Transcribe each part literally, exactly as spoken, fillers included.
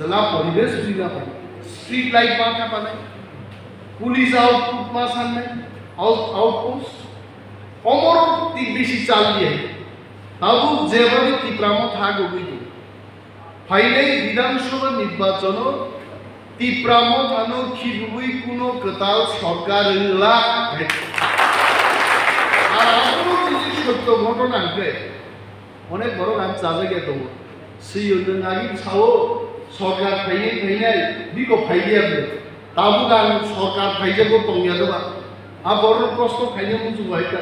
Jela poribesh twi na pai. Street light ma kha panai. Police output ma sanai. Out, outpost. Omor ti bisi chal diye. Tabuk jebani Tipra Motha gogwi di. Phainai Bidhan Sabha nirbachano Tipra Mothano khibwi kuno kwtal sorkar wngla. Ar abono jodi sotto ghotona hwnkhe, onek borok ang chajakya tongo. Swiyo nwng agi sao sorkar phainai phainai, biko phaiya bwle. Tabuk ang sorkar phaijago tongya doba. A borok prosto khaina muchungo hai kha.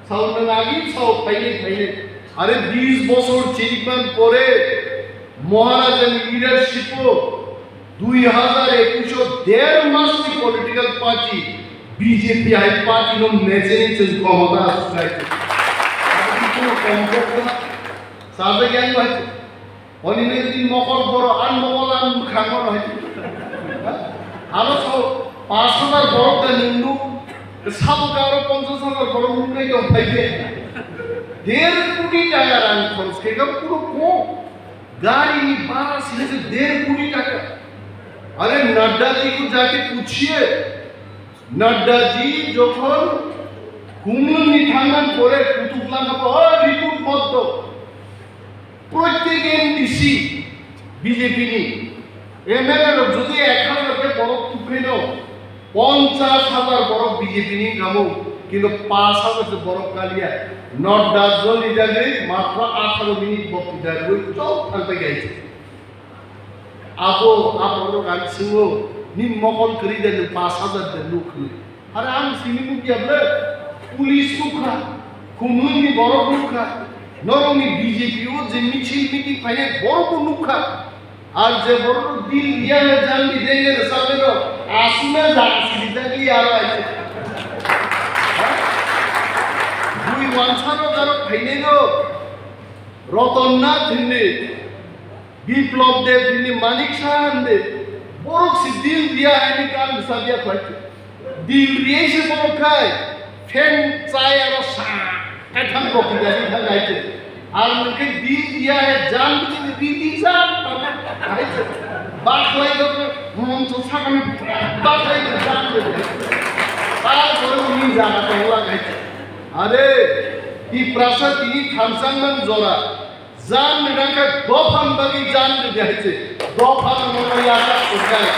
Sao nwng agi sao phainai phainai. Are bis bosor chirikman pore Maharajani leadership o dui hazar ekush o der mas ni political party B J P hai party no mecheni chwng khomota aswk khai. Abo kunu kom kok na. Sajak yang bai. Oni nini mokol boro, an mokol an mwkhang no hai. Aro so paanch hajar borok da nungnu, sabo ka aro ponchas hajar borok nungnai tong phai khe. Der koti taka rang khoroch khe kha puro ko. Gari ni bhara sile se der koti taka. Are Nadda ji ko jake puchiye. Nadda ji jokhon Khumlwng ni thangman pore kutuk langa po, "Oi, report mot do." Protyek M D C B J P ni M L A rok jodi ek hajar khe borok tupheno, ponchas hajar borok B J P ni kamo, kintu paanch hajar se borok kaliya. Not dajjal ni jagwi matro atharo minute bokti jagwi chol thang pai gaise. Abo, abo rok ang singo, ni mokol kwrwi de, ni paanch hajar de nuk hinwi. Are ang simi nukya ble, police nukha, Khumlwng ni borok nukha, norok ni B J P o je michil meeting phainai borok bo nukha. Ar je borok dil riya le jang di denge de sale no, asuna jang sidi jang di aro ai. Bui wansa no jaro phainai no, Roton Nath hinwi. Biplop Deb hwnwi Manik Saha hwnwi borok se dil riya hai ni kan bwsa biya khlai khe. Dil riyai se borok khai fan chai aro sa kaitham rok hwnwi thang hai khe. Ar nwng khe dil riya hai jan bini ridi jan hai khe. Bakhlai rok moncho sakani bakhlai rok jan bini. Tar pore uni jaga tong la hai khe. Are Tiprasa tini thamsang nang jora. Jan rwna khe dophani bagwi jan rwdi hai se. Dophano nono yasa tongnai.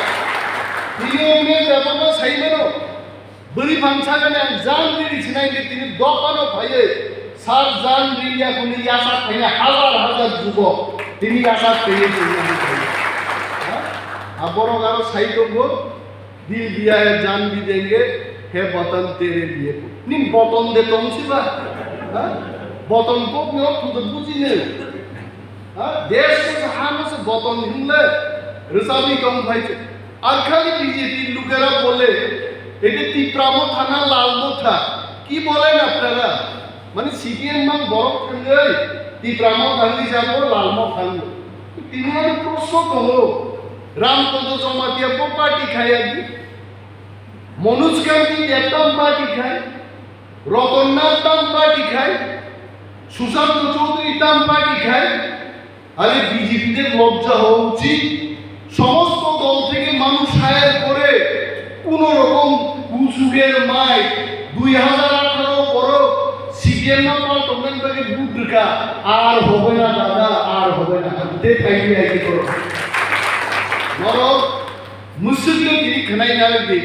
Tini wngni jagao saimano. Bwrwi phang sagani ang jan rwdi sinai khe tini dophano phaiwi sar jan rwya hwnwi yasa phainai hazar hazar jugo. Tini yasa phainai tongwi phaiwi. Ha? A borok aro sai tongo. Dil diya hai jaan bhi denge, he watan tere liye. Ning watan de tong si ba? Ha? Watan ko ni ortho to buji ne. Ha? Desh ko hano se watan hinle, rwchapwi tong phai se. Ar khali B J P lukera bole, ete Tipra Motha na Lal Motha. Ki bolen apnara? Mane C P M mang borok thangwi, Tipra Motha thangwi jago, Lal Motha thangwi. Tini ani proshno tongo, Ramchandra Jamatia bo party khai agi, Manoj Kanti Deb tam party khai, Ratan Nath tam party khai, Sushanta Chowdhury tam party khai, আরে বিজেপিদের লজ্জা হওয়া উচিত। সমস্ত দল থেকে মানুষ হায়ার করে কোনো রকম উজুগের মায় দুই হাজার আঠারো বড় সিপিএম না পাল্টনমেন্ট থেকে ভোট রেখা আর হবে না দাদা, আর হবে না। হাতে খাইয়ে আইতে করো। বরং মুসলিম যদি খানাই না রেখে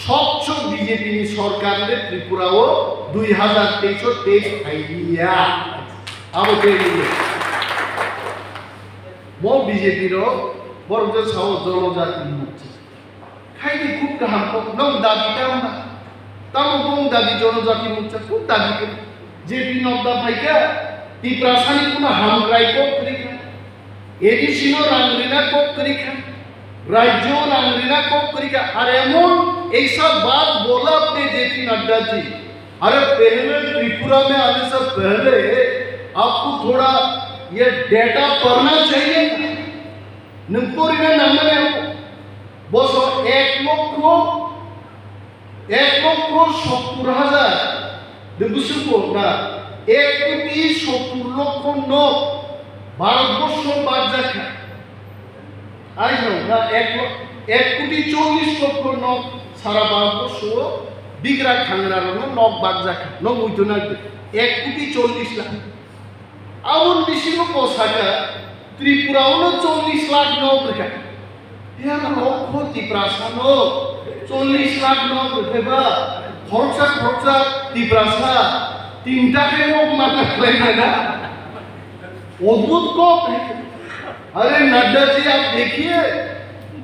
স্বচ্ছ বিজেপি সরকার ত্রিপুরাও দুই হাজার তেইশ তেইশ খাইয়া। Abo tei nini. Mo B J P rok borok je sao jonojati mukti. Khaidi khub kaham kok, nong dabi tamo na? Tamo bong dabi jonojati mukti, khub dabi kok. J P Nadda phaikha, Tiprasani kuna hamkrai kok kwrwi kha. A D C no rang rina kok kwrwi kha. Rajyo rang rina kok kwrwi kha. Ar emon aisa baat bola apne J P Nadda ji. अरे पहले त्रिपुरा में आने से पहले आपको थोड़ा ये डेटा पढ़ना चाहिए। Nwng porina nangnai abo. Bosor ek lokho, ek lokho sottor hajar. De busuko na ek koti sottor lokho nok Bharatborsho barjakha. Aisong kha ek lo-, ek koti chollish lokho nok sara Bharatborsho bigra khangra rokno nok bakjak kha, nok muitu nai ek koti chollish lakh. Aboni bisingo bo sakha Tripura o no chollish lakh nok rwkha. Yang lokho Tiprasa no chollish lakh nok rwkha ba khoroksa khoroksa Tiprasa tinta khe nok manna khlai mano. अद्भुत कौन है? अरे नड्डा जी, आप देखिए,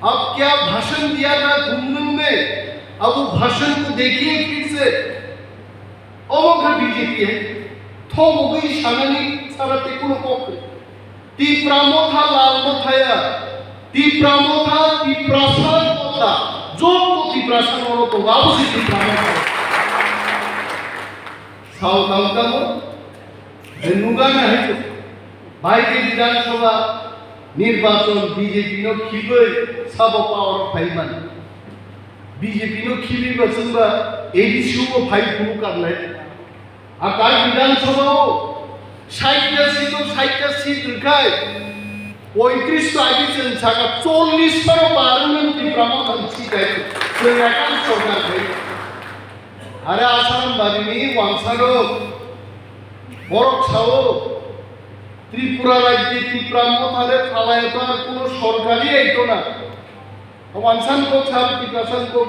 आप क्या भाषण दिया था कुंभ में, अब वो भाषण को देखिए फिर से। Omo khe B J P hai. Thobogwi sanani sara tei kuno kok kwrwi. Tipra motha lal mothaya. Tipra motha, Tiprasa motha. Joto Tiprasa noro tongo, abo se Tipra motha. Sao tang tamo. Nugana hai. Bai ke Bidhan Sabha nirbachon B J P no khibwi sabo power phaiman. B J P no khibiba chwngba A D C o phai phuru karlai. A kar Bidhan Sabha o sait ta seat o sait ta seat rwkhai poitris ta agi chwng saka chollish ta ro barwng Tipra motha ni seat hai. Chwng ekal sorkar khai. Are Asaram bari ni wangsa rok borok sao Tripura rajye Tipra motha re phalai to ar kuno sorkari ai to na. Wansan kok sar Tiprasan kok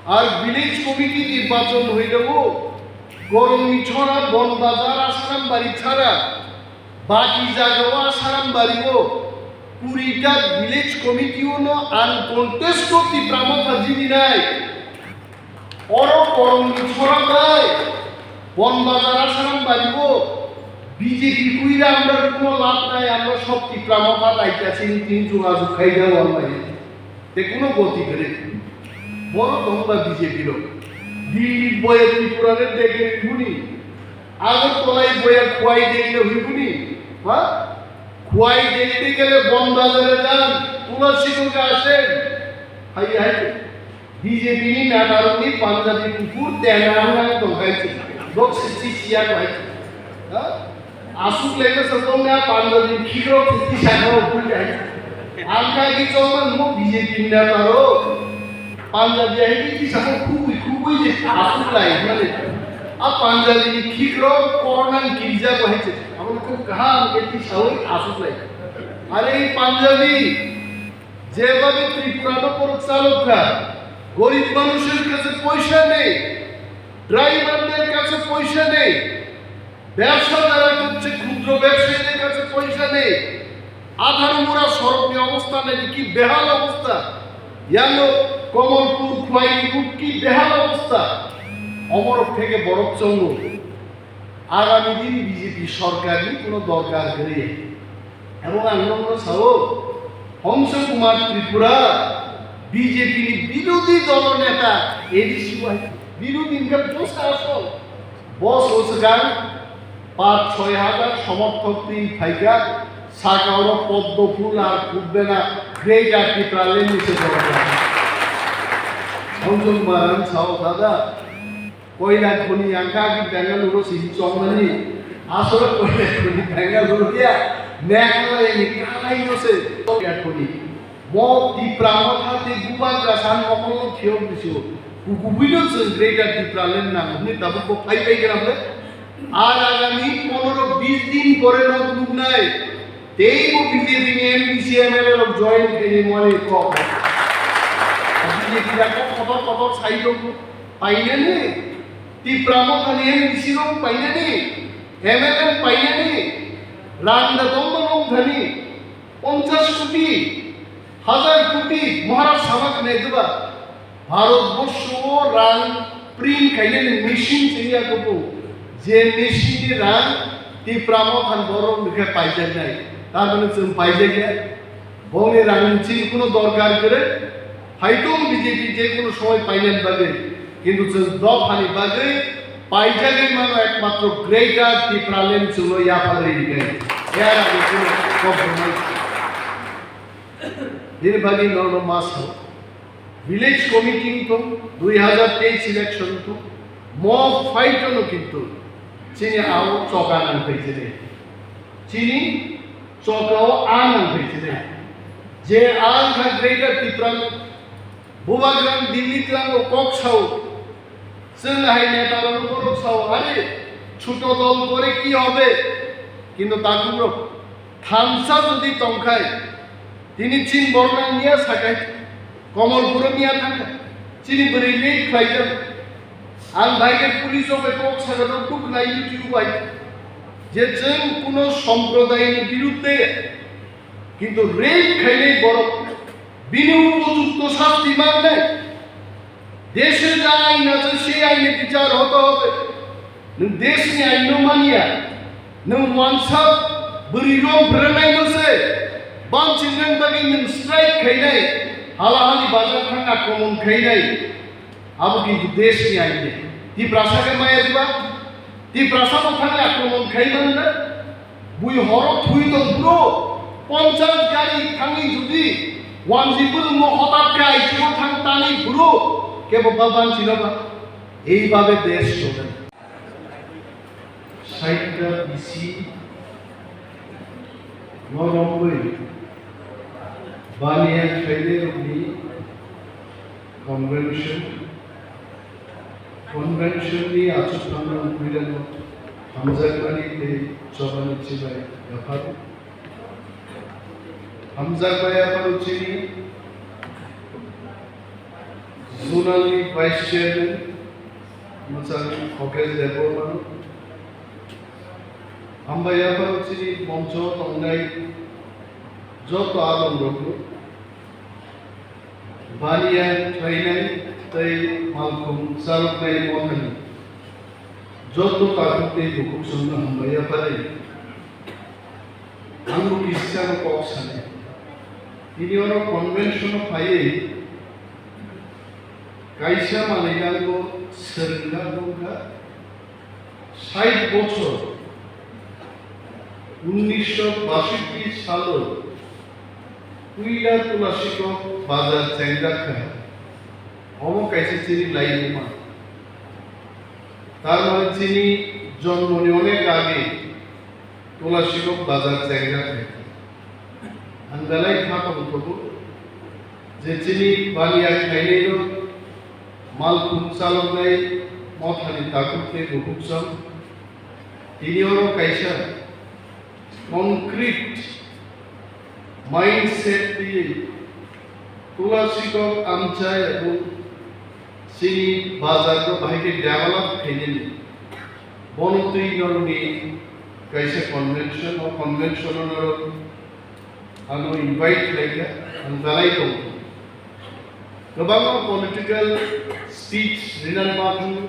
ar village committee nirbachon hoilago Gorongni Chora, Bonbazar, Asarambari chara baki jagao Asarambari o kurita village committee o no uncontested Tipra motha jini nai. Oro Gorongni Chora bai Bonbazar Asarambari o B J P kuira amra kuno lab nai, amra sob Tipra motha naita sini tin jogajog khai da wal bai. Te kuno goti kwrwi. Boro tongba B J P rok. Delhi boya Tripura re dege huni. Agartala boya Khwai dege huni. Ha? Khwai dege dege le Bonbazar e jan. Tulasi ko gasen. Hai hai. B J P ni neta rok ni Punjabi kukur tena nang tongkai. Dok sisi siya kai. Ha? Asuk lengna sokong na Punjabi khikrok titi sakha o pul jai. Ang kha ki chongman mo B J P na paro. Punjabi ai titi sakha khubui khubui je asuk lai mane. A Punjabi ni khikrok kornang kirja ko hai che. Abo khub kaham ke ti sawi asuk lai. Are Punjabi যেভাবে ত্রিপুরা তো পরক চালক খা, গরিব মানুষের কাছে পয়সা নেই, ড্রাইভারদের কাছে পয়সা নেই, ব্যবসা যারা করছে ক্ষুদ্র ব্যবসায়ীদের কাছে পয়সা নেই। আধার মোড়া সড়ক নিয়ে অবস্থা নেই, কি বেহাল অবস্থা। ইয়ানো কমলপুর, খোয়াইপুর কি বেহাল অবস্থা। অমরক থেকে বরক চঙ্গ। Agami din B J P sorkar ni kuno dorkar kwrwi. Ebong ang nokno sao, Hongso Kumar Tripura B J P ni birodhi dolo neta A D C wai birodhi hwnkhe bwsa asol. Boss o swkang pach choi hajar somorthok twi phaikha, saka oro poddo phul ar khub bena Greater Tipraland ni se dorkar. Hongso Kumar ang sao, dada, Koila khoni yang kha ki Bengaluru si chongmani. Asole koila khoni Bengaluru ya. Meghalaya ni kalai no se koila khoni. Mo Tipra motha te Bubagra san mokol no khio bisu. Kukubui no chwng Greater Tipraland nang ni tabuk bo phai phai gram le. Ar agami ponoro bis din pore no nuknai. Tei bo B J P ni M D C M L A rok join khaini mani kok. B J P da kok kotor kotor sai dong. Painani, Tipra mothani M D C rok painani, M L A painani, rang da tongma nong thani, ponchas koti, hazar koti, Maharaj sama khnai diba, Bharat borsho o rang print khainani machine chini ya kubu, je machine ni rang Tipra mothan borok ni khe paijak nai, tar mane chwng paijak ya. Bongni rangni chini kuno dorkar kwrwi. Haitong B J P je kuno somoi painani bagwi, kintu chwng dophani bagwi paijagwi mano ekmatro Greater Tipraland chwngno yapharwi rwnai. Era kuno compromise. Bini bagwi norno ma sao. Village committee wngthung, dui hazar teis election wngthung, mo fight no kintu chini ao choka nang phai chini. Chini Chokao ang ang phai chini. Je ang kha Greater Tipra, Bubagrang Delhi twlango kok sao, chwng hai neta rok borok sao, "Are, chuto dol kore ki hobe?" Kintu takhuk rok thansa jodi tongkhai, tini chin borok nang niya sakai, Komolpuro niya thangkha, chini bwrwi rape khlaijak. Ang bai khe police rok bai kok saga rok duk nai YouTube bai, je chwng kuno somprodayni birudde Kintu rape khainai borok bini upojukto sasti mannai. Deshe ja ain ache se aine bichar hoto hobe. Nwng deshni ainno maniya. Nwng wansa bwrwi rong phwrwngnaino se. Bamching nang bagwi nwng strike khainai. Hala hali bazar thang akromon khainai. Abo kintu deshni ain de. Tiprasa khe maya diba? Tiprasa bo thangwi akromon khai man na? Bui horo thui tong phuru, ponchas gari thangwi jodi wanjwi bwrwngno hotat khe aichibo thang tani phuru, kebo ba banchino ba? Eibabe desh chole. Saita bisi no romwi baniya khainai rokni convention, convention ni achukmani wngkhuirano hamjakmani tei chobani chibai yapharo. Hamjakmani yapharo chini zonal ni vice chairman mwchang Khokesh Debbarma, hambai yapharo chini moncho tongnai joto adong rokno. Baniya khlainai tei malkhung chaloknai mothani joto takhuk tei bukhuk chwngno hambai yaphari. Ang bo kisa no kok sanai. Tini oro convention o phaiwi kaisa manwi nango swrwngna tongkha. Sait bochor, unnisho basotti salo puila Tulasikok bazar chengjak kha. Omo kaisa chini laibuma. Tar mane chini jonmoni onek age Tulasikok bazar chengjak kha. Ang belai kha tongthogo je chini baniya khlainaino malkhung chaloknai mothani takhuk tei bukhuk chwng. Tini oro kaisa concrete mindset twiwi Tulasikok amchai abo chini bazar no bahai khe develop khainani. Bono twi norokni kaisa convention, o convention o norok ano invite khlaikha, ang belai tongo. Kwbangma political speech rinani bagwi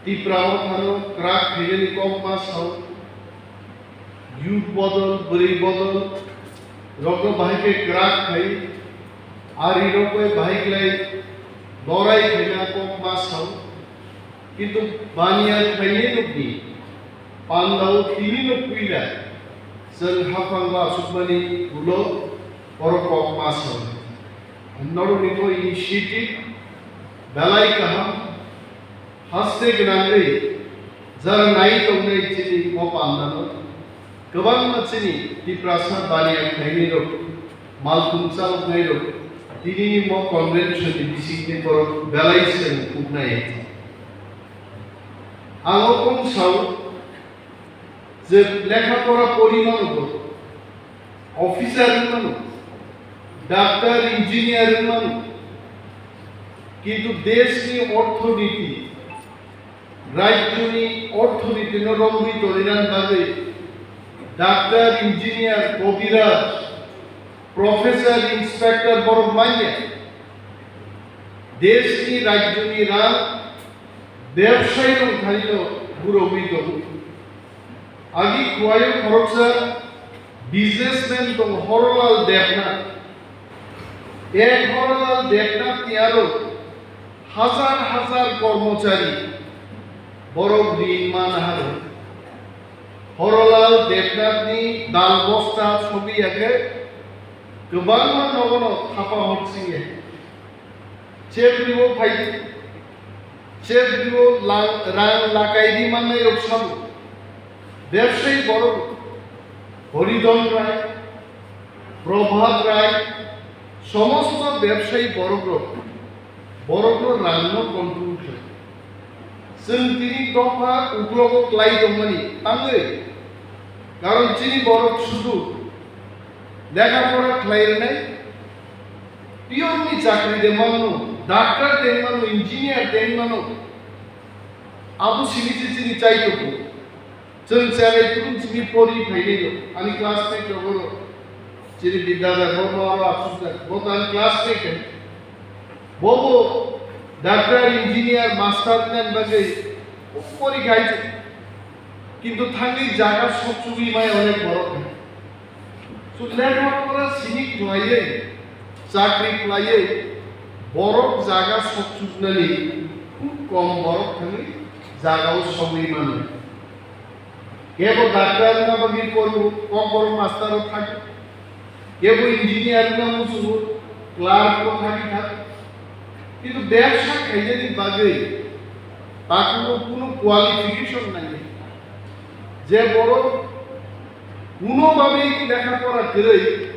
Tipra mothano kwrak khainani kok ma sao. Youth bodol, bwrwi bodol rokno bahai khe kwrak khai, ari rok bai bahai khlai lorai khaina kok ma sao. Kintu baniya khlainai nokni pandao tini no puila chwng haphang ba asukmani ulo oro kok ma sao. Norokni bo initiative belai kaham. Haste gwnangwi jara nai tongnai chini mo pandano kwbangma chini Tiprasa baniya khlainairok, malkhung chaloknairok tinini mo convention ni bisingtwi borok belai se uknai. Ang o kung sao je lekha pora pori mano bo, officer wng mano, doctor, engineer wng mano, kintu deshni orthoniti, rajyoni orthonitino romwi toninani bagwi doctor, engineer, kobiraj, professor, inspector borok manya. Deshni, rajyoni rang bebsai rok thanino gurogwi tongo. Agi khuaio khoroksa businessman tong Horolal Debnath. E Horolal Debnath ni aro hajar hajar kormochari borok rin manaharo. Horolal Debnath ni dal bosta sobi yake kwbangma nogono thapa horsing ya. Chebri o phai, chebri o lang, rang lakai di mannai rok sabo. Bebsai borok Horidon Rai, Prabhat Rai, somosto bebsayi borokrok, borokrok rangno control khlai. Chwng tini dopha uklogo klai tongmani tangwi, karon chini borok sudu lekha pora khlai rwnai, piyokni chakri de mano, doctor de mano, engineer de mano, abo sini se chini chai tongo. Chwng cherai kwrwng simi pori phainai rok, ani classmate rok oro, chini Bidyadhar Borma oro asukjak, bo to ani classmate hai. Bo bo doctor, engineer, master wngna bagwi pori khai. Kintu thangwi jaga sokchugwi mai onek borok hai. So lekha pora simi khlaiwi, chakri khlaiwi, borok jaga sokchuknani khub kom borok thangwi jagao sogwi mano. Kebo doctor wngna bagwi pori, kokborok master o thang, kebo engineer wngna muchungo, clerk o thangwi thang. Kintu bebsa khainani bagwi takhukno kunu qualification nangya. Je borok kuno bagwi lekha pora kwrwi,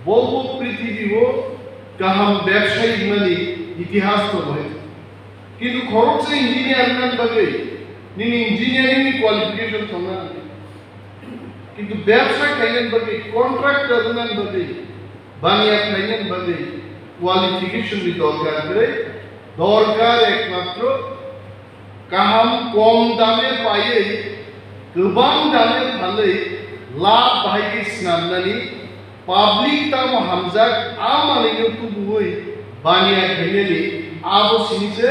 bo bo prithibi o kaham bebsayi wngmani itihas tongo. Kintu khoroksa engineer wngna bagwi nini engineering ni qualification tongna nangya. Kintu bebsa khaina bagwi, contractor wngna bagwi, baniya khlaina bagwi qualification ni dorkar kwrwi, dorkar ekmatro kaham kom dame paiwi, kwbang dame phalwi, lab bahai khe snamnani, public tamo hamjak, a manwino tubuwi baniya khainani, abo sini se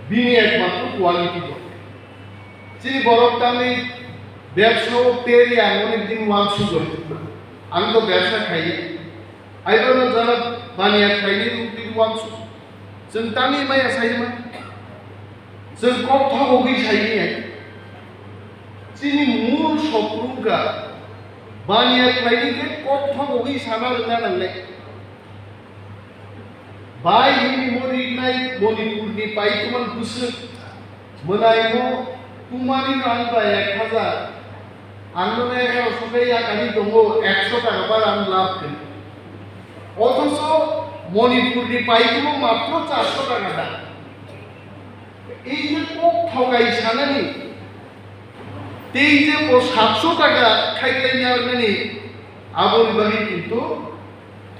bini ekmatro quality dong. Chini borok tamni bebsa o peri ang onek din uansukgo. Ang to bebsa khai. Aibono jara baniya khaini rukni uansuk. Chwng tangwi maya saima. Chwng kok thogogwi saini ai. Chini mul soprungka baniya khaini khe kok thogogwi sana rwna nangnai. Bai hini mo rignai Manipurni paituman bwswk mwnaimo tumani no ang bai ek hajar. Ang no egaroso khe yakani tongo, ekso taka bar ang lab khe. Othoso Manipurni paituma matro charso taka da. Ei je kok thogai sanani, tei je bo satso taka khaiklai nani, aboni bagwi kintu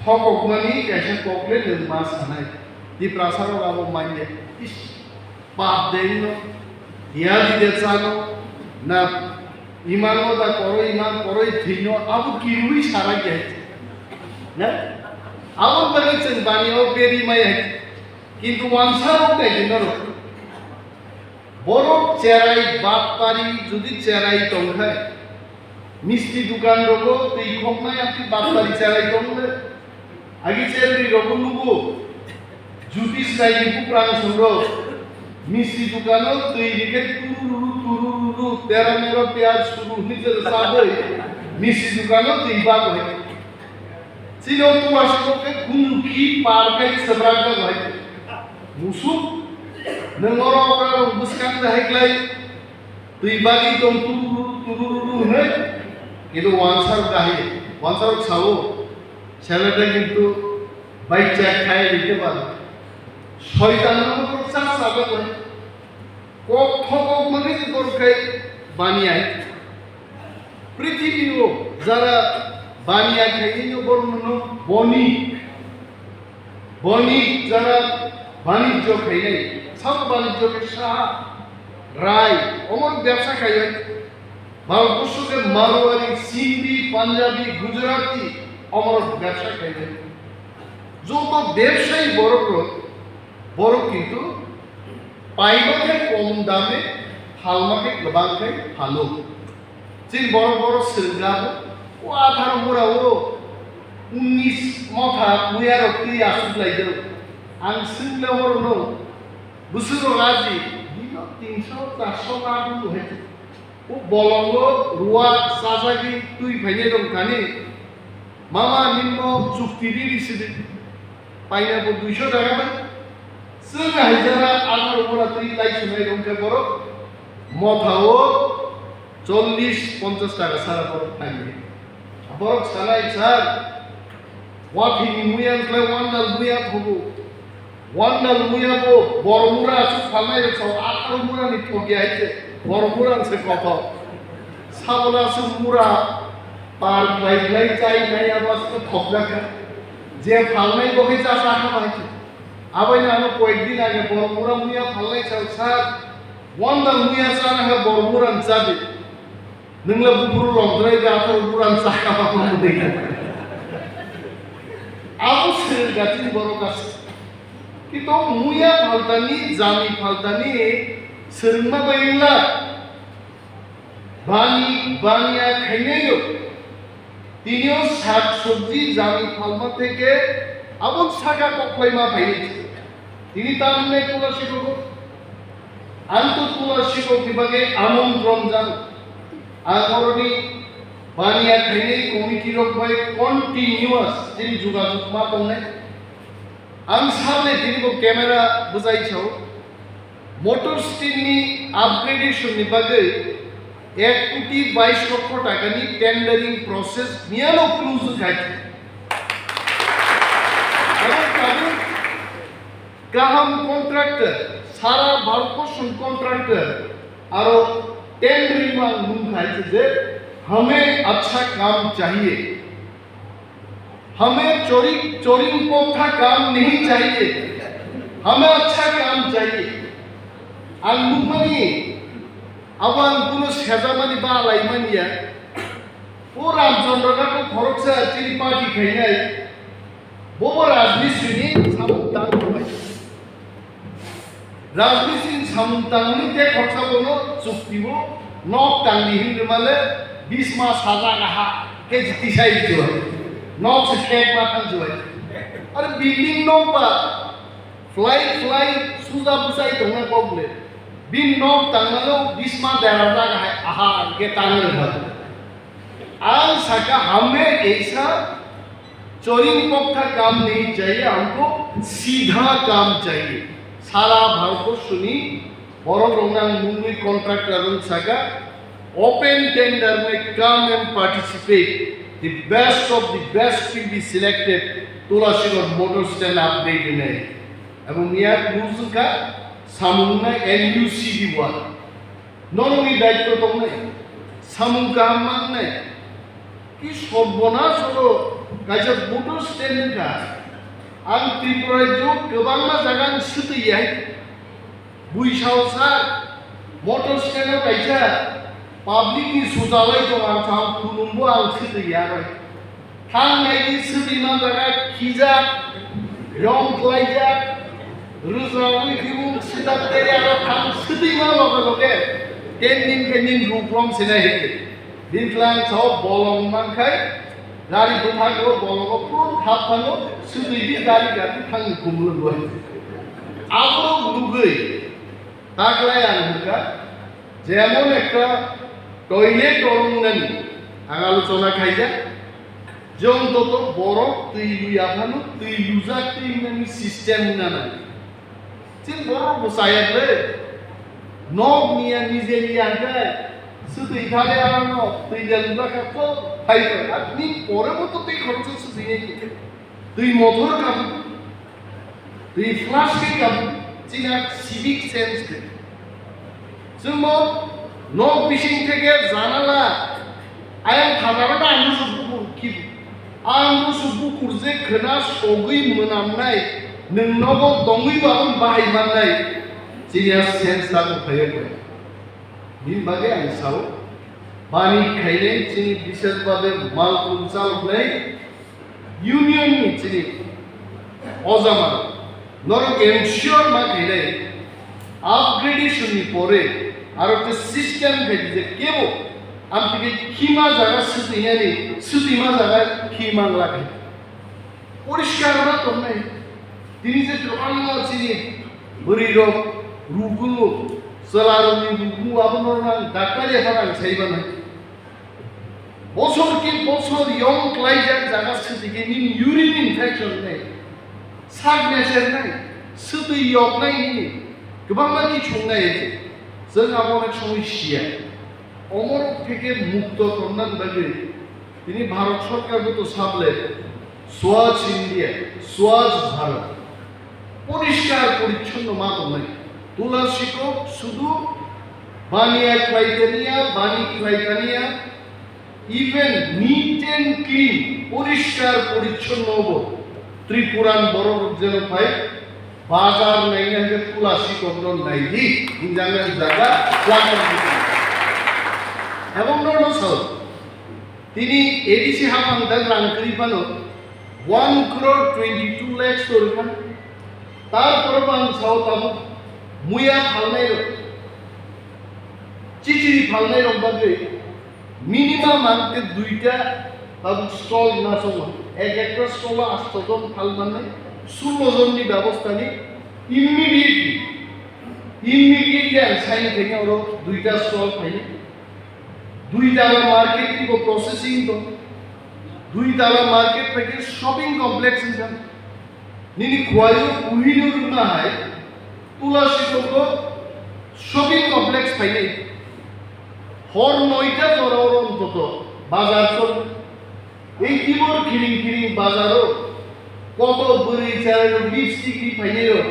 thokokmani kaisa kokle nwng ma sanai. Tiprasa rok abo manya. Is, pap de no, hiya di de chano, na imango da koroi iman koroi thwino, abo kirwi sarai de. Na? Aboni bagwi chwng bani o beri maya. Kintu wansa rok nai di norok. Borok cherai batpari jodi cherai tongkhai, misti dukan rogo twi khoknai amtwi batpari cherai tongkhe. Agi cherwi rogo nugo, jutis nai di buprang songrok, misti dukano twi rikhe turururu turururu tera mero piyaj suru hwnwi je saboi, misti dukano twi bagoi. Chini o tuasukgo khe khumukhi par khai swbrak jak hai. Musuk, nwng oro okra rok bwskang da hai klai. Twi bagwi tong tururu tururu hwnwi. Kintu wansarok da hai, wansarok sao. Seleta kintu bai chek khai rite ba. Soitan no chak sajak hai. Kok thokok mani borok khai baniya. Prithibi o jara baniya khaini no borok no boni. Boni jara banijjo khainai. Sabo banijjo khe saha, rai, omor bebsa khainai. Bharatborsho khe Marwari, Sindhi, Punjabi, Gujarati, omor bebsa khainai. Joto bebsai borok rok, borok kintu Paima khe kom dame, phalma khe kwbang khe phalo. Chini borok borok swrwngkha, o atharo mura o unis motha muya rok twi aswk lai do. Ang swngla borok no, bwswk rok aji, bino tinso charso na dulu hai. O bolongo ruwa chajagwi twi phainai rok thani. Mama, nini bo chukti riri sidi. Paina bo duiso taka bai. Chwng hai jora atharo mura twi lai sunai rong khe borok motha o chollish ponchash taka sara borok phainai. Borok sanai, "Sir, Wathini muya wngkhlai wandal muya thogo. Wandal muya bo bor mura aswk phalnai rok sao, atharo mura ni thokya hai se bor mura se kothok. Sabola aswk mura par khlai khlai chai nai abo aswk thokjakha. Je phalnai bo khe cha cha kha bai se. Abaino ano koyek din age bor mura muya phalnai sao, sir, wandal muya chana kha bor mura ni chadi. Nwngla buphuru longdrai da atharo buran chakha ba mwnwi. Abo swrwng jatini borok aswk. Kito muya phaltani, jami phaltani swrwngma bai wngla. Bani, baniya khainai rok. Tinio sak sobji jami phalma theke abon saka koklaima phaini. Tini tamne kula sikogo. Ang to kula sikok ni bagwi amontron jano. Ang oroni baniya khainai committee rok bai continuous chini jogajog ma tongnai. Ang sable tini bo camera bwchai sao. Motor stand ni upgradation ni bagwi ek koti bais lokho taka ni tendering process miyano close khai. Abo tabuk kaham contractor, sara Bharatborsho ni contractor, aro tendering mang nung khai se je, "Hame achha kaam chahiye, hame chori, chori pokha kaam nahi chahiye, hame achha kaam chahiye." Ang nukmani, abo ang kuno sejamani ba laimani ya. O Ramchandra Ghat o khoroksa chini party khainai, bobo Rajmistri ni samung tang bai. Rajmistri ni samung tangmani te khoroksa bono chukti o nok tangdi hinwi male bisma sajak aha ke jiti sai jua. Nok se kek ma thang jua. Are building nok ba fly fly suja bwsai tongna kok le. Bin nok tangmano bisma dera jak aha ke tang le. Ang saka, "Hame aisa choring pokha kaam nahi chahiye, humko seedha kaam chahiye." Sara Bharatborsho ni borok rok nang mungwi contractor rok saka, "Open tender may come and participate. The best of the best will be selected. Tulasiganj motor stand upgrade nai." Abo miya nujwngkha samung nai N U C D one. Norokni daityo tongnai, samung kaham mannai. Ki sorbonasolo kaisa motor stand wngkha. Ang Tripura rajyo kwbangma jaga ang swtwi ya. Buisao sa motor stand o kaisa public ni sujalai tong ang sa ang khulumbo ang swtwi ya bai. Thang nai di swtwi man jaga khijak, yong klaijak, rwjagwi kibung swdak tei aro thang swtwi man loge loge ten din khe nin ruklom sinai hikhe. Bini tlang sao bolong man khai gari bwthak o bolong o phuru thap thango swtwi di gari gari thang ni khumulwng bai. Aborok nugwi taklai ang hwnkha jemon ekta toilet o wngnani ang alochona khaijak. Jwng joto borok twi luya phano twi lujak twi wngnani system wngna nango. Chini borok bo chaya ble. Nok niya nije niya hwnkhe swtwi thani ano twi de lujak kha to phai phai. Ar ni pore bo to tei khoroksa swtwi nai twi mothor kha. Twi flash khe kabo chini civic sense khe. Chwngbo nok bising theke janala ayang thajagwi ta ang musu bukur khibi. Ang musu bukur je khwna sogwi mwnamnai, nwng nogo tongwi bo aboni bahai mannai. Chini a sense ta tongphaiya khe. Bini bagwi ang sao, bani khainai chini bises babe mal pungchal wngnai. Union ni chini ojama norok ensure ma khainai upgradation ni pore aro khe system khe je kebo amtike khima jaga swtwinani swtwima jaga khima glak. Poriskar ma tongnai. Tini je kwbangma chini bwrwi rok rugungo, chwla rokni rugungo abo norok ang daktar ya phano ang sai manai. Bosor ki bosor yong klaijak jaga swtwi khe nini urine infection nai, sak meser nai, swtwi yok nai nini kwbangma kichung nai. Chwng abo onek somoi siya. Omorok theke mukto tongna bagwi tini Bharat Sorkar bo to sable. Swachh India, Swachh Bharat, poriskar porichonno ma tongnai. Tula sikok sudu baniya khlaitaniya, bani khlaitaniya, even neat and clean, poriskar porichonno bo Tripuran borok jeno phai bazar naina hwnkhe tula sikok no naidi hinjaknai jaga. Ebong no no sao. Tini A D C haphang tak rang kwrwi phano one crore twenty two lakhs to rwkha. Tarpore bo ang sao tabuk muya phalnai rok, chichiri phalnai rok bagwi minimum ang khe duita tabuk stall na chongo. Ek ekta stall o asto jon phal mannai, sullo jon ni bebostha ni immediately, immediately ang sign khaina oro duita stall phainai. Dui tala market ni bo processing tong. Dui tala market phaikhe shopping complex wngkha. Nini khwlaiyo buhino rwna hai tula sikok shopping complex phainai. Hor noita jora oro ontoto bazar chol. Ei tibor kiring kiring bazaro koto bwrwi chwrairok lipstick ri phainairok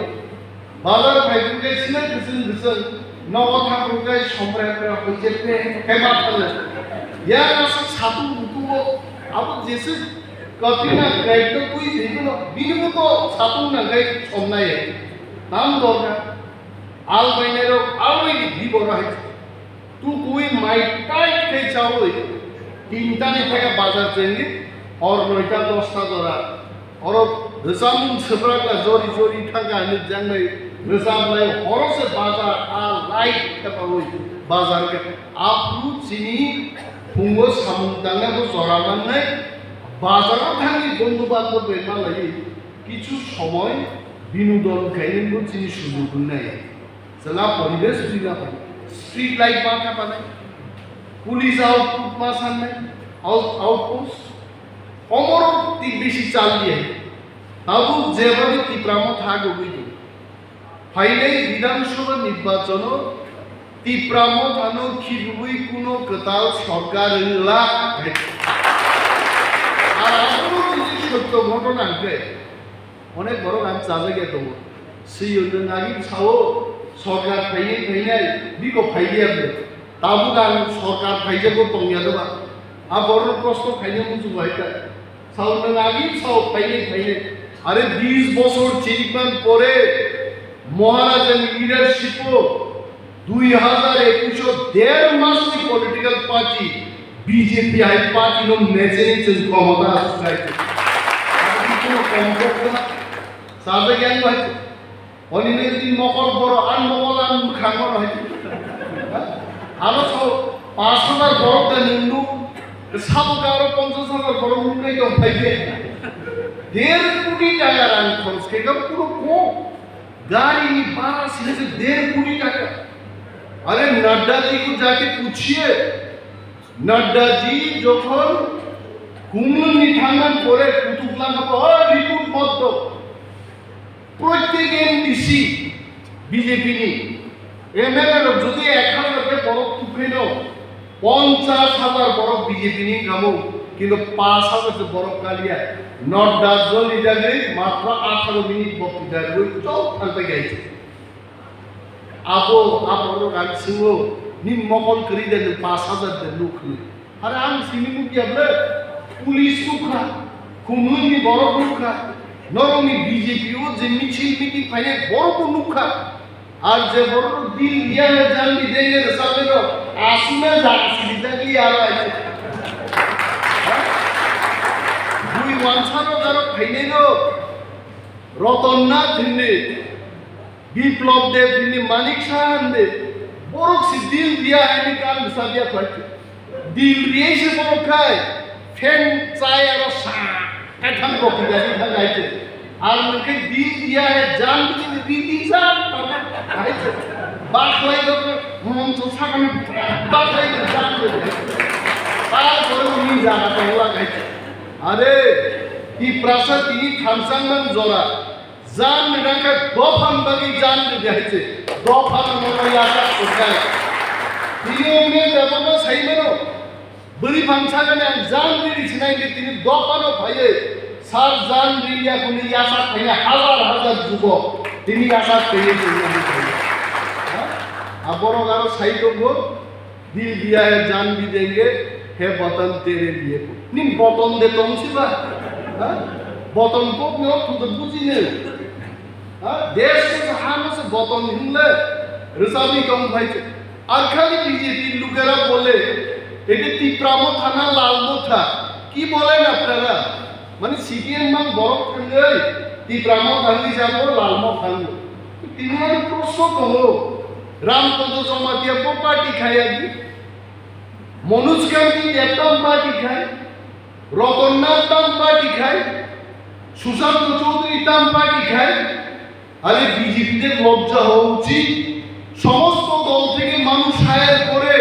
bazar phaiphuru khe sinai kwchwng kwchwng nogo thangphuru khe somrai pura hoiche pe khe ma thangna. Yang aswk satung bukugo abo jeswk Katrina Kaif no twi thwimano bini bo to satung nangkhai somnai. Tam dorkar al bainairok already biboro hai. Tukui mai tight khe chaui tinta ni theke bazar chengdi, hor noita dosta jora. Oro rwchapmung swprakla jori jori thangkha hinwi jangnai rwchaplai horo se bazar a light khe paui bazar khe. Aphuru chini phungo samung tangna bo jora mannai bazar o thangwi bondhu bandhob bai malaiwi kichu somoi binodon khainani bo chini sujug wngnai. Chwla poribesh twi na pai. Street light ma kha panai. Police output ma sannai. Out, outpost. Omoro ti bisi chal diya. Tabuk jebani Tipra Motha gogwi di. Phainai Bidhan Sabha nirbachano Tipra Mothano khibwi kuno kwtal sorkar wngla. Ar abo jodi sotto ghotona hwnkhe, onek borok ang chajakya tongo. Swiyo nwng agi sao sorkar phainai phainai, biko phaiya bwle. Tabuk ang sorkar phaijago tongya doba. A borok kosto khaina muchungo hai ta. Sao nwng agi sao phainai phainai. Are bis bosor chirikman pore Maharajani leadership o Dui hazar ekush o der masni political party B J P hai party no mecheni chwng khomota aswk khai. Abo kuno komkokma sajak yang bai. Oni ne di mokol boro an mokol an khangma bai. Ano so paanch hazar borok da nungnu, sabo karo ponchas hazar borok nungnai tong phai de. Der koti taka rang khoroch khe kuno ko. Gari ni bhara sile se der koti taka. Are Nadda ji ko jake puchiye, Nadda ji jokhon Khumlwng ni thangman pore kutuk lama ko, "Oi, report mat do." Prottek M D C B J P ni M L A rok jodi ek hazar ke borok tukheno, ponchas hazar borok B J P ni kamo, kintu paanch hazar se borok kaliya. Not dajjal ni jagwi matro atharo minute bokti dagwi chok thang pai gaisi. Abo, abo rok ang singo, ni mokol kwrwi de, ni paanch hazar de nuk ni. Are ang sini nuk ya ble, police nuk kha, khumlwng ni borok nuk kha, norok ni B J P o je michil meeting phainai borok bo nuk kha. Ar je borok dil riya hai jang di denge de sabe no, asuna jang sini jang di aro ai. Bui wansa no darok phainai no, Roton Nath hinwi, Biplop Deb hinwi, Manik Saha hinwi, borok si dil riya hai ni kan bwsa biya khlai. Dil riyai se borok khai, fan chai aro sa, kaitham rok gari thang hai se. Ar nokhe dil riya hai jan bini riti jan, hai se. Bakhlai rok, hum, to sakani, bakhlai rok jan bini. Tarpore uni jaga tongla hai se. Are, Tiprasa tini thamsang man jora. Jan ni nangkha dophan bagwi jan ni hai se. Dophan no no ya ka kurkai. Tini uni dophan no sai mano. Bwrwi phang sagani ang jan ni sinai ni tini dophan no phaiye. Sar jan riya kuni yasa thaiya hazar hazar jubok. Tini yasa thaiya tini yasa thaiya. Ha? Aborok aro sai tongo, "Dil diya hai jan bhi denge, he watan tere liye." Ning boton de tong si ba? Ha? Boton ko no tu to buji ne. Ha? Desh ko hano se boton hinle. Risabi kong bhai. Ar khali B J P lukera bole, "Ete Tipra Motha na Lal Motha?" Ki bolen apnara? Mane C P M mang borok thangwi Tipra Motha wngwi jabo, Lal Motha wngwi. Tini ani proshno tongo, Ramchondra Jamatia bo party khai agi, Manoj Kanti Deb tam party khai, Ratan Nath tam party khai, Sushanta Chowdhury tam party khai, আরে বিজেপিদের লজ্জা হওয়া উচিত। সমস্ত দল থেকে মানুষ হায়ার করে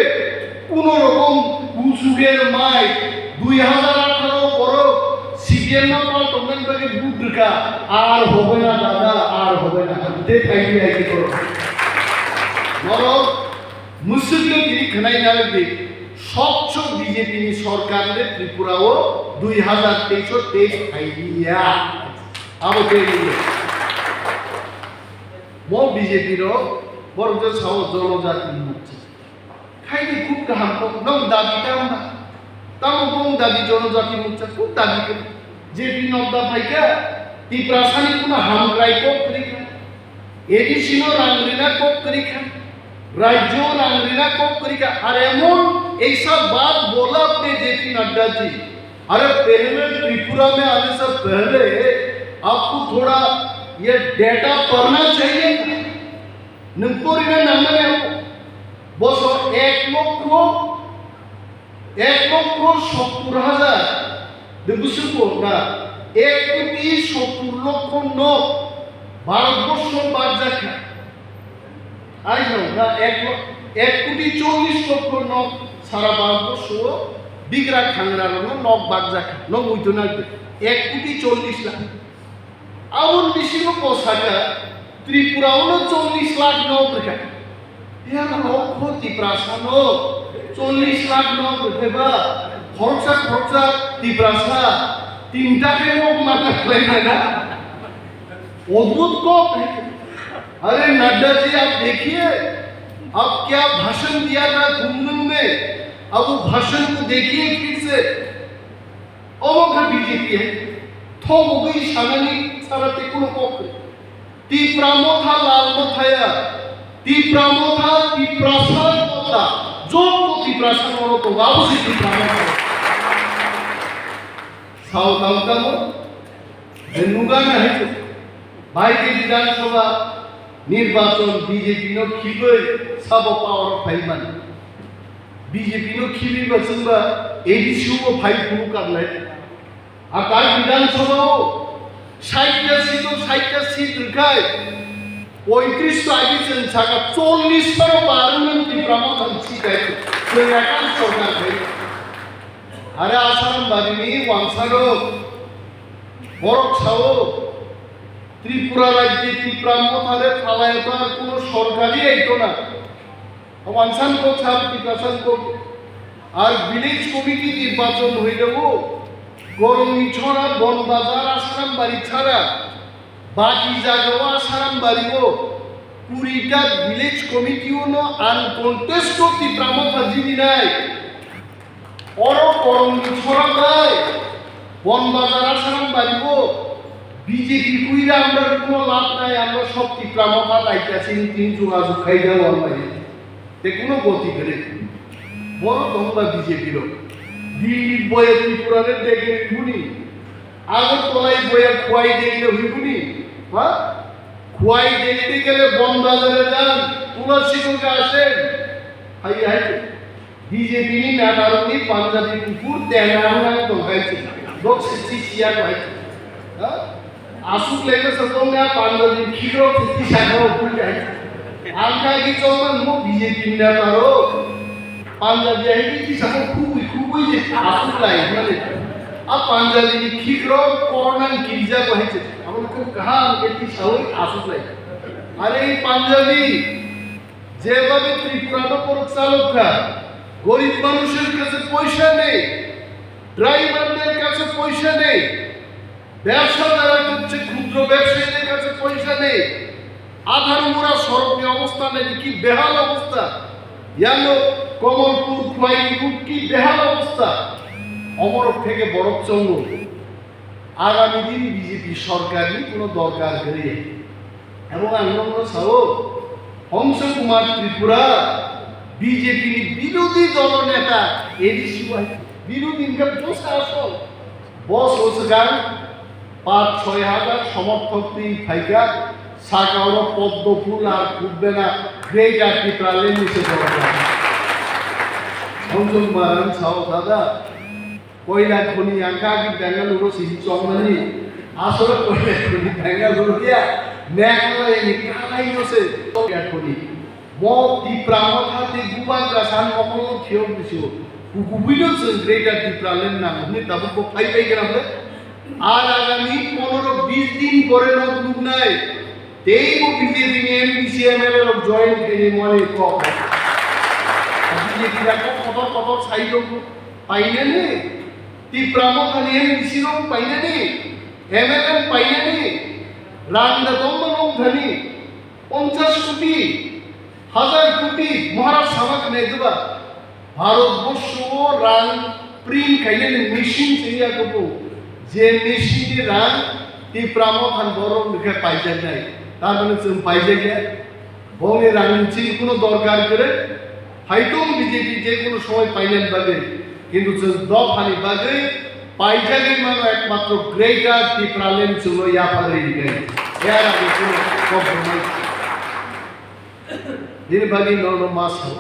কোনো রকম উজুগের মাই দুই হাজার আঠারো পরও সিপিএম না পাল্টমেন্ট ব্যাগে ভোট ঢুকা আর হবে না দাদা, আর হবে না। হাতে খাইয়ে আইতে করো। বরং মুসলিম গিরি খানাই নারদে স্বচ্ছ বিজেপি সরকাররে ত্রিপুরাও দুই হাজার তেইশ তেইশ খাইয়া। Abo tei nini. Mo B J P rok borok je sao jonojati mukti. Khaidi khub kaham kok, nong dabi tamo ba? Tamo bong dabi jonojati mukti, khub dabi khe. J P Nadda phaikha, Tiprasani kuno hamkrai kok kwrwi kha. A D C no rang rina kok kwrwi kha. Rajyo rang rina kok kwrwi kha. Ar emon eksa baat bola apne J P Nadda ji. अरे पहले त्रिपुरा में आने से पहले आपको थोड़ा ये डेटा पढ़ना चाहिए था। Nwng porina nangmani abo. Bosor ek lokho, ek lokho sottor hajar. Nwng busu ko na? Ek koti sottor lokho nok Bharatborsho barjakha. Aino na ek lo-, ek koti chollish lokho nok sara Bharatborsho bigra khangra rokno nok barjakha. Nok muitu nagdi. Ek koti chollish lakh. Aboni bisingo bo saka, Tripura o no chollish lakh nok rwkha. Yang lokho Tiprasa no chollish lakh nok rwkhe ba, khoroksa khoroksa Tiprasa tinta khe nok manna khlaimana. Odbhut kok hai. अरे नड्डा जी, आप देखिए, आप क्या भाषण दिया था कुंभ में, अब वो भाषण को देखिए फिर से। Omo khe B J P hai. Thok ugwi sanani sara tei kuno kok kwrwi. Tipra Motha Lal Motha ya. Tipra Motha, Tiprasa Motha. Joto Tiprasa oro tongo. Abo se Tipra Motha. Sao tang tamo. Je nuga na hai. Bai ke Bidhan Sabha nirbachon B J P no khibwi sabo power o phai mani. B J P no khibwi ba chwngba A D C o bo phai phuru karlai. A tai Bidhan Sabha o sait ta seat o sait ta seat rwkhai poitris ta agi chwng saka chollish ta ro bar wngmani Tipra Motha ni seat hai. Chwng ekal sorkar khai. Are Asaram bari ni wansaro borok sao Tripura rajye Tipra Motha re phalai to ar kuno sorkari aito na. Wansan kok sab Tiprasa kok. Ar village committee nirbachon hoilago. Gorongni chora, Bonbazar, Asaram bari chara. Baki jagao Asaram bari o. Kurita village committee o no uncontested Tipra Motha jini nai. Oro korongni sora bai, Bonbazar Asaram bari o, B J P kuira amra kuno lab nai, amra sob Tipra Motha naikasini tin jogajog khai da wal bai. Te kuno goti kwrwi. Boro tongba B J P rok. Delhi boya Tripura re degle hibuni. Agartala boya Khwai degle hibuni. Ha? Khwai degle gele Bonbazar e jan. Tulasi ko gasen. Hai hai. B J P ni neta rok ni Punjabi kuphur tena wngna tong hai se. Bok se si siya ko hai se. Ha? Asuk lengna sa tong ya Punjabi khikrok se tisa ko pul hai se. Ang kha ki chong man mo B J P ni neta rok. Punjabi hai ki tisa ko khubui khubui je asuk lai mane. A Punjabi ni khikrok corona ni kirja ko hai se. Abo ko kaham ke tisa hoi asuk lai. Are Punjabi যেভাবে ত্রিপুরা তো পরিচালক, গরিব মানুষের কাছে পয়সা নেই, ড্রাইভারদের কাছে পয়সা নেই, ব্যবসা যারা করছে, ক্ষুদ্র ব্যবসায়ীদের কাছে পয়সা নেই। আঠারো মুড়া সড়কনি অবস্থা নাকি কি বেহাল অবস্থা। ইয়ানো কমলপুর খোয়াই রুট কি বেহাল অবস্থা। অমরক থেকে বরফ চঙ্গ। আগামী দিন বিজেপি সরকারনি কোনো দরকার নেই। এবং আমি মনে চাও, হংস কুমার ত্রিপুরা বিজেপি বিরোধী দল নেতা, এডিসি বিরোধী ইনকাম বসে আসল। বস হচ্ছে কারণ পাঁচ ছয় হাজার সমর্থক তুই ফাইকা, সাকাওর পদ্ম ফুল আর ফুটবে না, গ্রেটার টিপ্রাল্যান্ড নিচে দরকার। হংস কুমার, আমি চাও দাদা, কয়লা খনি angkha agi Bengaluru si chongmani, asole koila khoni Bengaluru ya, Meghalaya ni kalai no se koila khoni. Mo Tipra Motha tei Bubagra san mokol no phiyok bisu, kukubuino chwng Greater Tipraland nango hwnwi tabuk bo phai bai gram le. Ar agami ponoro bis din pore nok nuknai, tei bo B J P ni M D C M L A rok join khaini mani kok. B J P rok kotor kotor sai tongo. Painani, Tipra Mothani M D C rok painani, M L A painani, rang da tongma nong thani, ponchas koti, hazar koti, Maharaj sama khnai diba, Bharat borsho o rang print khainani machine chengya kubu, je machine ni rang Tipra Mothan borok ni khe paijaknai, tar mane chwng paijakya. Bongni rangni chini kuno dorkar kwrwi. Haitong B J P je kuno somoi painani bagwi, kintu chwng dophani bagwi paijagwi mano ekmatro Greater Tipraland chwngno yapharwi rwnai. Ea age kuno compromise. Bini bagwi nono ma sao.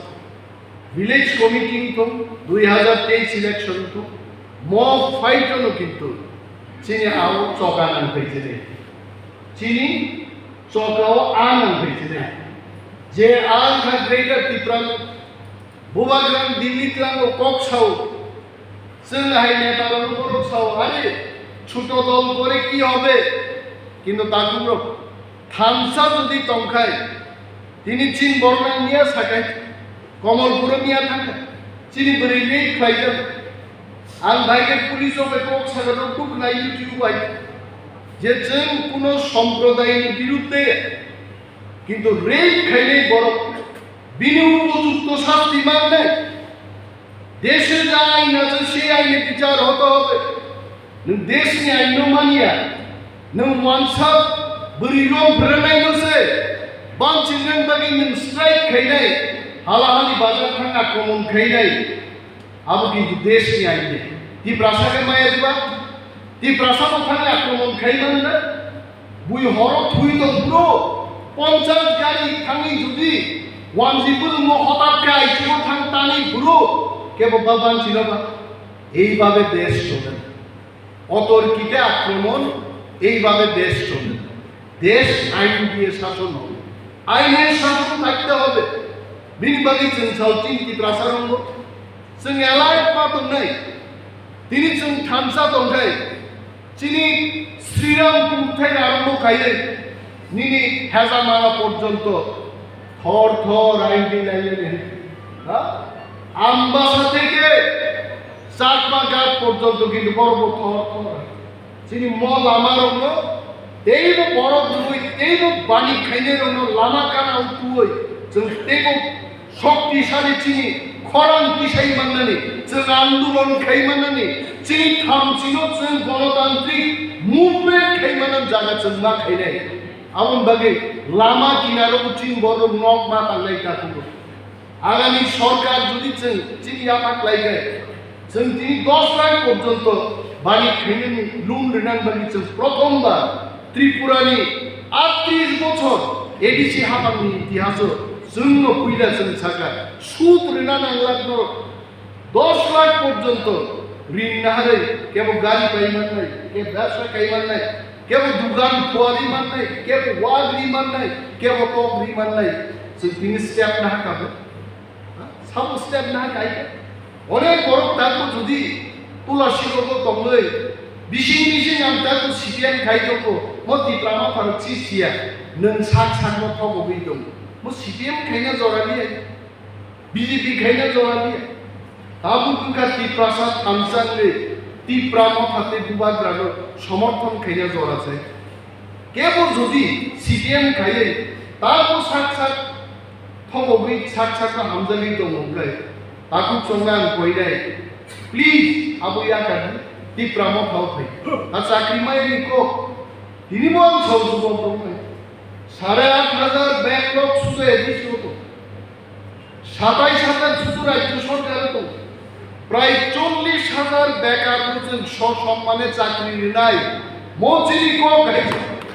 Village committee wngthung, dui hazar teis election wngthung, mo fight-o no kintu chini ao choka nang phai chini. Chini choka o a nang phai chini. Je a wngkha Greater Tipra, Bubagra Delhi tlango kok sao, chwng hai neta rok borok sao, "Are, chuto dol kore ki hobe?" Kintu takhuk rok thansa jodi tongkhai, tini chin borok nang niya sakai, Komolpuro niya thangkha, chini bwrwi late khlaijak. Ang bai khe police rok bai kok saga rok duk nai YouTube bai je chwng kuno somprodayni birudde, kintu rape khainai borok bini upojukto sasti mannai. দেশে যে আইন আছে, সেই আইনে বিচার হতে হবে। Nwng deshni aino manya, nwng wansa bwrwi rok bwrwnaino se, banchingni bagwi nwng strike khainai, halahali bazar thang akromon khainai, abo kintu deshni ain de. Tiprasa khe maya diba? Tiprasa bo thangwi akromon khai man na? Bui horo thui tong phuru, ponchas gari thangwi jodi wanjwi bwrwngno hotat khe aichiro thang tanwi phuru, kebo ba banchino ba? এইভাবে দেশ চলে। অতর্কিতে আক্রমণ, এইভাবে দেশ চলে। দেশ আইন দিয়ে শাসন হবে, আইনের শাসন থাকতে হবে। Bini bagwi chwng sao chini Tiprasa rokno, chwng elai ma tongnai, tini chwng thansa tongkhai, chini Srirampur theke arombo khaiwi nini Hezamala porjonto thor thor ain di lainani, ha? Ambasa theke Chakma ghat porjonto kintu borok bo thor thor. Chini mo lama rokno teibo borok rwui, teibo bani khainai rokno lama kana utui chwng teibo shoktisali chini khorang tisai mannani, chwng andolon khai mannani, chini thamchino chwng gonotantrik movement khai manna jaga chwng ma khainai. Aboni bagwi lama kinaro chini borok nok ma tangnai takhuk. Agami sorkar jodi chwng chini yaphak lai khe, chwng tini dos lakh porjonto bani khainani loan rwnani bagwi chwng prothom bar Tripura ni atris bochor A D C haphang ni itihaso chwngno puila chwng saka sud rwna nang lakh no dos lakh porjonto rin naharwi kebo gari pai mannai, kebo bebsa khai mannai, kebo dugan phuarwi mannai, kebo wagri mannai, kebo tokri mannai. Chwng tini step naha kabo. Ha? Sabo step naha kaikha. Onek borok takbo jodi Tulasi rogo tongwi bising bising ang takbo C P M khai tongo, mo Tipra Motha rok si siya, nwng sak sakno thogogwi tongo. Mo C P M khaina jora liya. B J P khaina jora liya. Tabuk wngkha Tiprasa thansa wngwi Tipra Motha tei Bubagrano somorthon khaina jora se. Kebo jodi C P M khaiwi tamo sak sak thongogwi sak sakno hamjagwi tongo hwnkhe takhuk chongna ang koinai. Please, abo yakardi, Tipra Motha o phai. A chakri maya ni kok. Tini bo ang saujwk bo tongnai. Sare aat hajar backlog suja A D C o tongo. Satais hajar sudu rajyo sorkar tongo. Prai chollish hajar bekar no chwng sosommane chakri rinai. Mo chini kok hai.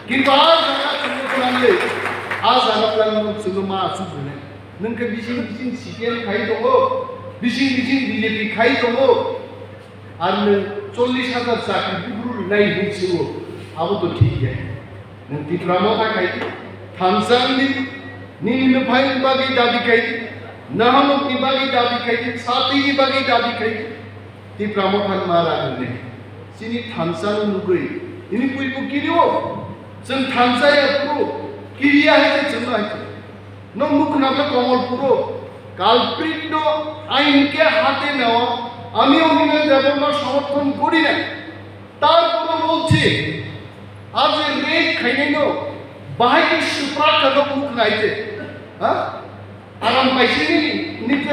Kintu a jaga chwngno khlangwi, a jaga khlangwi chwngno ma achuk rinai. Nwng khe bising bising C P M khai tongo, bising bising B J P khai tongo. Ar nwng chollish hajar chakri bubru rinai hinwi swngo, abo to thik ya. Nwng Tipra Motha khai di, thansa wng di, nini nuphai ni bagwi dabi khai di, nahanok ni bagwi dabi khai di, satwi ni bagwi dabi khai di. Tipra Motha ni mara wng di. Chini thansa no nugwi, nini puibu kiri o, chwng thansa ya phuru, kiri ya hai khe chwng no hai khe. Nwng mukhna khe Komolpuro, culprit no ain ke hate newa, আমি অনিমেষ দেববর্মার সমর্থন করি না। তারপরে বলছি, আজ এই রেড খাইনাইনো বাহাইকে সুপ্রাক কাদক মুখ নাইতে, হ্যাঁ? Aram paisini nike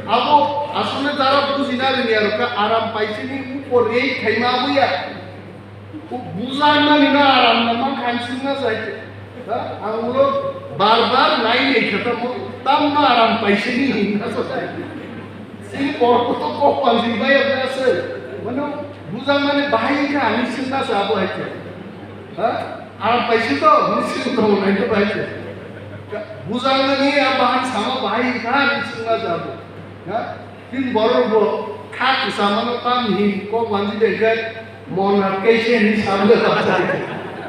abo asole jara buji na rwngya rokha aram paisini upo red khaima aboya. Bujanani na aram na ma khansingna jai. Ha? Ang ulo bar bar nai nei khata mo tam na aram paisini hinna sa jai. Sini por ko to kok panjing bai ase. Mano bujanani bahai kha ani singna sa abo hai. Ha? Aram paisi to, hinwi swng tongo naithobai khe. Bujangnani a bahan sama bahai kha hinwi swngna jago. Ha? Tin borok bo kha kwchama no tam hin kok banji de khe mon hat kaise hinwi samle bachai.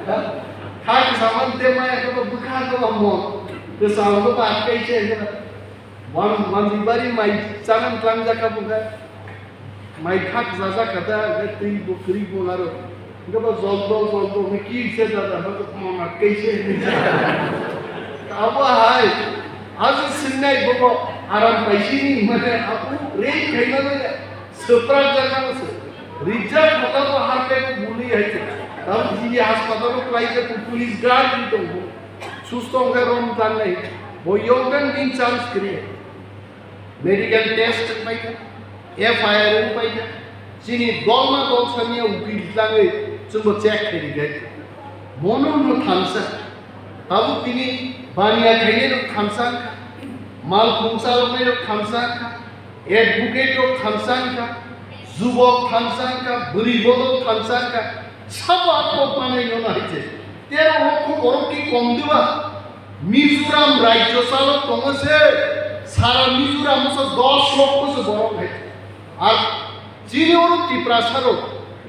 Ha? Kha kwchama de maya khe bwkha khe mon kwchama no ba kaise hinwi Wan-, wanjwi bari mai chana tlangjak kha bwkha. Mai khak jajak kha da, hwnkhe twi bo kwrwi bo aro. Hwnkhe bo jol dol, jol dol, hwnkhe kisa jajak, hwnkhe mona kaisa hinwi jajak. Abo hai, ajo swngnai bobo aram paisini, mane abo rei khaimano ya, swprak jakmano se. Rijak khatano harkai ko bului hai se. Tamo jini haspatalo klaijak ko police guard ni tongo. Susto wngkhe rom tangnai, bo yokdan bini chance kwrwi. Medical test wngpai kha, F I R wngpai kha, chini dolma dolsani ukil tlangwi chwngbo check khairi kha. Mono no thansa, tabuk tini baniya khainai rok thansa wngkha, mal khung chaloknai rok thansa wngkha, Advocate rok thansa wngkha, jubok thansa wngkha, bwrwi bodol thansa wngkha, sabo atkok manai no nai se. Tero lokho borok ki kom diba? Mizoram rajyo salok tongo se, sara Mizoram o se dos lokho se borok hai. Ar chini oro Tiprasa rok,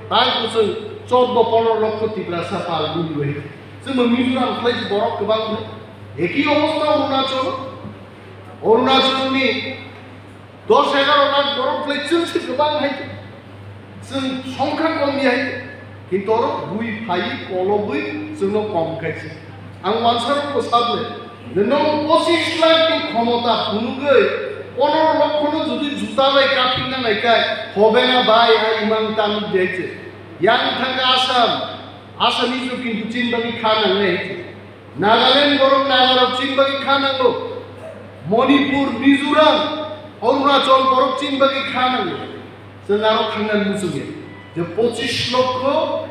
tai kuchung choddo pondro lokho Tiprasa pal bini bai. Chwngno Mizoram khlai borok kwbang. Eki obostha Arunachal, Arunachal ni Dos egaro lakh borok khlai chwng se kwbang hai chwng songkha kom ya hai kintu oro bui phai kolobwi chwngno kom khai se. Ang wansarokbo sabne, nwng pochis lakh ni khomota phunugwi pondro lokho no jodi juta bai kaphikna nai khai hobe na bai hai imang tang jai se. Yang thangkha Assam, Assamese rok kintu chini bagwi kha nangnai hai se. Nagaland borok Nagarok chini bagwi kha nango. Manipur, Mizoram, Arunachal borok chini bagwi kha nango. Chwng aro thangna muchungya je pochis lokho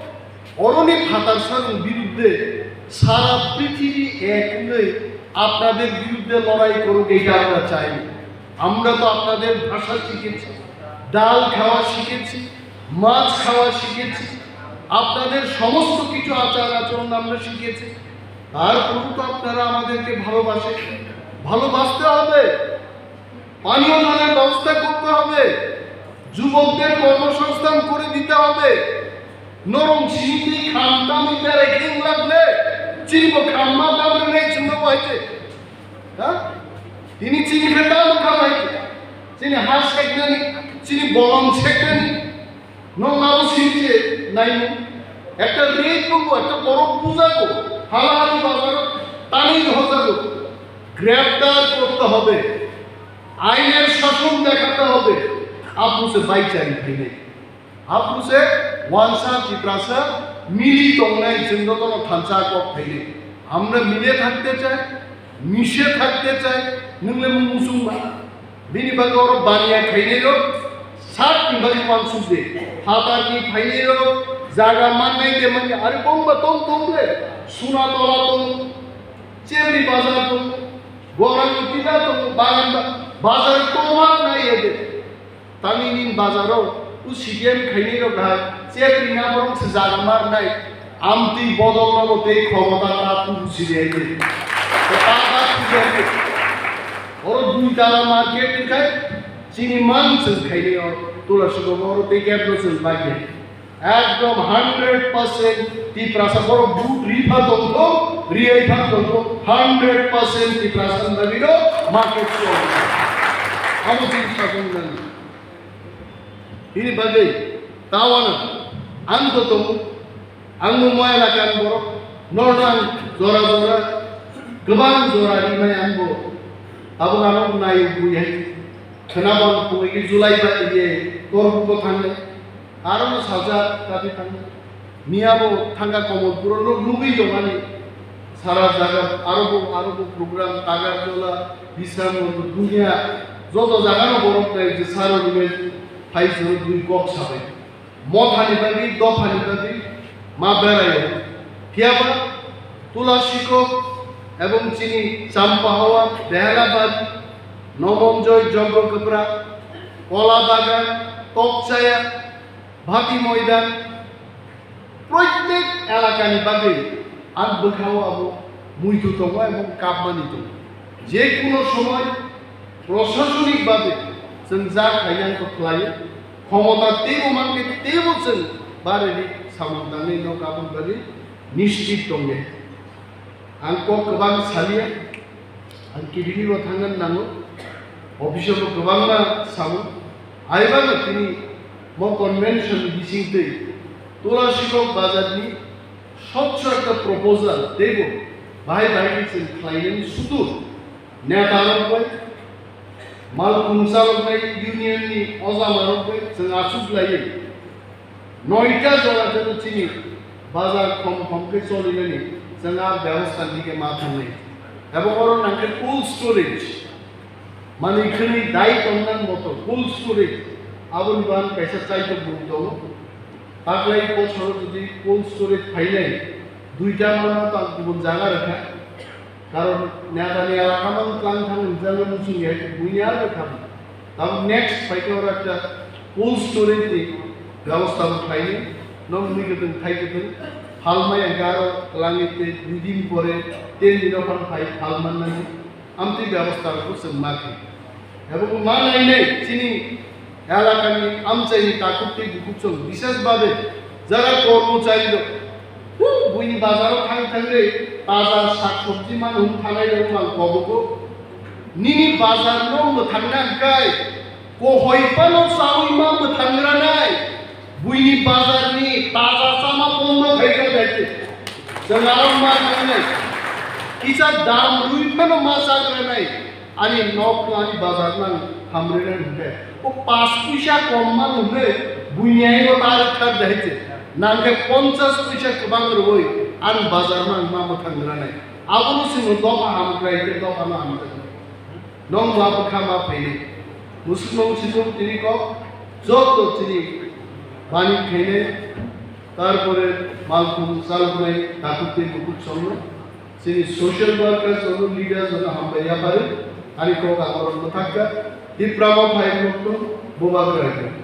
oroni phatar sarung birudde sara prithibi ek wngwi apnader birudde lorai korok, eta amra chai. আমরা তো আপনাদের ভাষা শিখেছি, ডাল খাওয়া শিখেছি, মাছ খাওয়া শিখেছি, আপনাদের সমস্ত কিছু আচার আচরণ আমরা শিখেছি। তারপরেও তো আপনারা আমাদেরকে ভালোবাসেন। ভালোবাসতে হবে, পানীয় জলের ব্যবস্থা করতে হবে, যুবকদের কর্মসংস্থান করে দিতে হবে। Norong sini twi kham tamwi berai khe wng lak le, chini bo kham ma tamwi rwnai chwngno bo hai se. Ha? Tini chini khe tamo kha bai. Chini ha seknani, chini bolong seknani. Nong abo sini se naimung. Ekta rate bo, ekta borok bujago. Halahali bazaro tanwi hojago. গ্রেপ্তার করতে হবে। আইনের শাসন দেখাতে হবে। আপনি সে বাইচারি ভাই নেই। Haphuru se wansa Tiprasa mili tongnai, chwng jotono thansa kok phainai. আমরা মিলে থাকতে চাই, মিশে থাকতে চাই, nwng le mung musung ba. Bini bagwi oro baniya khainai rok, sak ni bagwi wansuk de. Phatar ni phainai rok, jaga mannai de mani, are bongba tong tong de. Suna tola tong, Chebri bazar tong, Gorang ni tila tong, bagan ba-, bazar tong hak nai ye de. Tani nin bazaro u C P M khainai rok hai, chepri na borok se jaga mar nai, amtwi bodol nogo tei khomota ta tubu siri hai de. Ta ta tubu hai de. Oro dui tala market ni khai, chini man se khainai o, tula sugo oro tei kep no se bai de. Ekdom hundred percent Tiprasa borok vote ripha tongthok, riyai pha tongthok, hundred percent Tiprasa ni bagwi no market se. Amo chini sakong nani. Bini bagwi tawana ang to tongo, ang bo moya lakan borok, norno ang jora jora, kwbang jora rimai ang bo, abo ano nayo bui hai, khwna bang bui July ba ye, tor buko thangnai, aro no sajak tadi thangnai. Miya bo thangka Komolpuro no nugwi tongmani sara jaga aro bo, aro bo program Tagarjola, Bisramganj, Dunia joto jaga no borok nai je saro rwmai phai chwng twi kok sabai. Mothani bagwi, dophani bagwi ma beraio. Phiyaba Tulasikok ebong chini Champahawa, Behelabad, Nomonjoy, Jongkokopra, Kola Bagan, Tokchaya, Bhati Moidan, proitek elakani bagwi ang bwkhao abo muitu tongo ebong kapmani tongo. Je kuno somoi proshasonik babe chwng jak khainang kok khlaio, khomota teibo mankhe teibo chwng bareni samung tangnai nok aboni bagwi nischit tongya. Ang kok kwbang saliya, ang kibini bo thangna nango, office o bo kwbangma sao, aibano tini mo convention ni bisingtwi Tulasikok bazar ni sotso ekta proposal teibo bahai bahai khe chwng khlainani sudu neta rok bai, mal khungsa rok bai, union ni ojama rok bai chwng achuk laiwi. Noita jora jora chini bazar khom khom khe cholinani chwng a bebosta dike ma thangnai. Abo oro nangkhe cold storage. Mani khwni dai tongnan moto cold storage. Aboni ban kaisa chaitok bung tongo. Taklai bosoro jodi cold storage phainai, duita manma tang kubun jaga rwkha. Karon netani elaka mang tlang thang rijak muchung ya buini aro thang. Tabuk next phaikhe oro ekta cold storage ni bebosta bo khlaini. Nong mui kwtwng thai kwtwng phalmai ang aro twlangwi tei dui din pore ten din o phano phai phal mannani. Amtwi bebosta rokbo chwng ma khe. Abo ma nainai chini elakani amchaini takhuk tei bukhuk chwng bishes babe jara kormochari rok. Huh, buini bazaro thang thangwi taja sak sobji mano hwn thanai rok mang kobogo. Nini bazar no mwthangna hwnkhe kohoi phano chawi ma mwthangranai. Buini bazar ni taja chama bongma khaikha khaikhe. Chwng aro ma thangnai. Kisa dam rwi phano ma chagranai. Ani nok ani bazar nang hamrina hwnkhe, o panch puisa kom mano hwnkhe buini aino ta rwkha de hai se. Nangkhe ponchas puisa kwbang rwui ani bazar nang ma mwthang ranai. Abono chwngno dopha hamkrai khe dophano hamkrai. Nong ma bwkha ma phainai. Musuk nong sijok tini kok joto chini bani khainai. Tarpore malkhung chaloknai takhuk tei bukhuk chwngno. Chini social workers ono, leaders ono hambai yapharwi ani kok akorok mwthakjak. Tipra mo phai rok tong, bubagra rok.